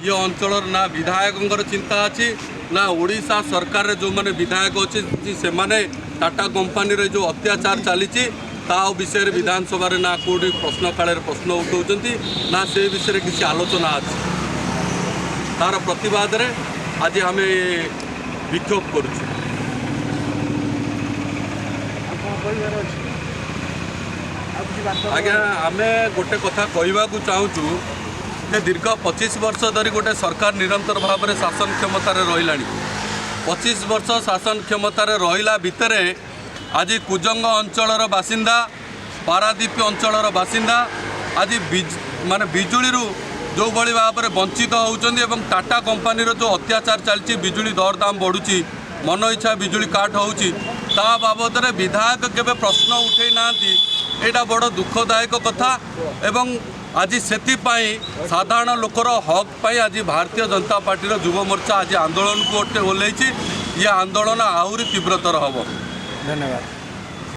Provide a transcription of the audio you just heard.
ଇଏ ଅଞ୍ଚଳର ନା ବିଧାୟକଙ୍କର ଚିନ୍ତା ଅଛି, ନା ଓଡ଼ିଶା ସରକାରରେ ଯେଉଁମାନେ ବିଧାୟକ ଅଛନ୍ତି, ସେମାନେ ଟାଟା କମ୍ପାନୀରେ ଯେଉଁ ଅତ୍ୟାଚାର ଚାଲିଛି ତା ବିଷୟରେ ବିଧାନସଭାରେ ନା କେଉଁଠି ପ୍ରଶ୍ନ କାଳରେ ପ୍ରଶ୍ନ ଉଠାଉଛନ୍ତି, ନା ସେ ବିଷୟରେ କିଛି ଆଲୋଚନା ଅଛି। ତାର ପ୍ରତିବାଦରେ ଆଜି ଆମେ ବିକ୍ଷୋଭ କରୁଛୁ। ଆଉ କ'ଣ କହିବାର ଅଛି? ଆଉ କିଛି ବାର୍ତ୍ତା? ଆଜ୍ଞା, ଆମେ ଗୋଟେ କଥା କହିବାକୁ ଚାହୁଁଛୁ ଯେ ଦୀର୍ଘ 25 ବର୍ଷ ଧରି ଗୋଟେ ସରକାର ନିରନ୍ତର ଭାବରେ ଶାସନ କ୍ଷମତାରେ ରହିଲାଣି। 25 ବର୍ଷ ଶାସନ କ୍ଷମତାରେ ରହିଲା ଭିତରେ ଆଜି କୁଜଙ୍ଗ ଅଞ୍ଚଳର ବାସିନ୍ଦା, ପାରାଦ୍ୱୀପ ଅଞ୍ଚଳର ବାସିନ୍ଦା ଆଜି ମାନେ ବିଜୁଳିରୁ ଯେଉଁଭଳି ଭାବରେ ବଞ୍ଚିତ ହେଉଛନ୍ତି ଏବଂ ଟାଟା କମ୍ପାନୀର ଯେଉଁ ଅତ୍ୟାଚାର ଚାଲିଛି, ବିଜୁଳି ଦରଦାମ ବଢ଼ୁଛି, ମନ ଇଚ୍ଛା ବିଜୁଳି କାଟ ହେଉଛି, ତା ବାବଦରେ ବିଧାୟକ କେବେ ପ୍ରଶ୍ନ ଉଠେଇ ନାହାନ୍ତି। ଏଇଟା ବଡ଼ ଦୁଃଖଦାୟକ କଥା। ଏବଂ ଆଜି ସେଥିପାଇଁ ସାଧାରଣ ଲୋକର ହକ୍ ପାଇଁ ଆଜି ଭାରତୀୟ ଜନତା ପାର୍ଟିର ଯୁବ ମୋର୍ଚ୍ଚା ଆଜି ଆନ୍ଦୋଳନକୁ ଗୋଟେ ଓହ୍ଲେଇଛି। ଇଏ ଆନ୍ଦୋଳନ ଆହୁରି ତୀବ୍ରତର ହେବ। ଧନ୍ୟବାଦ।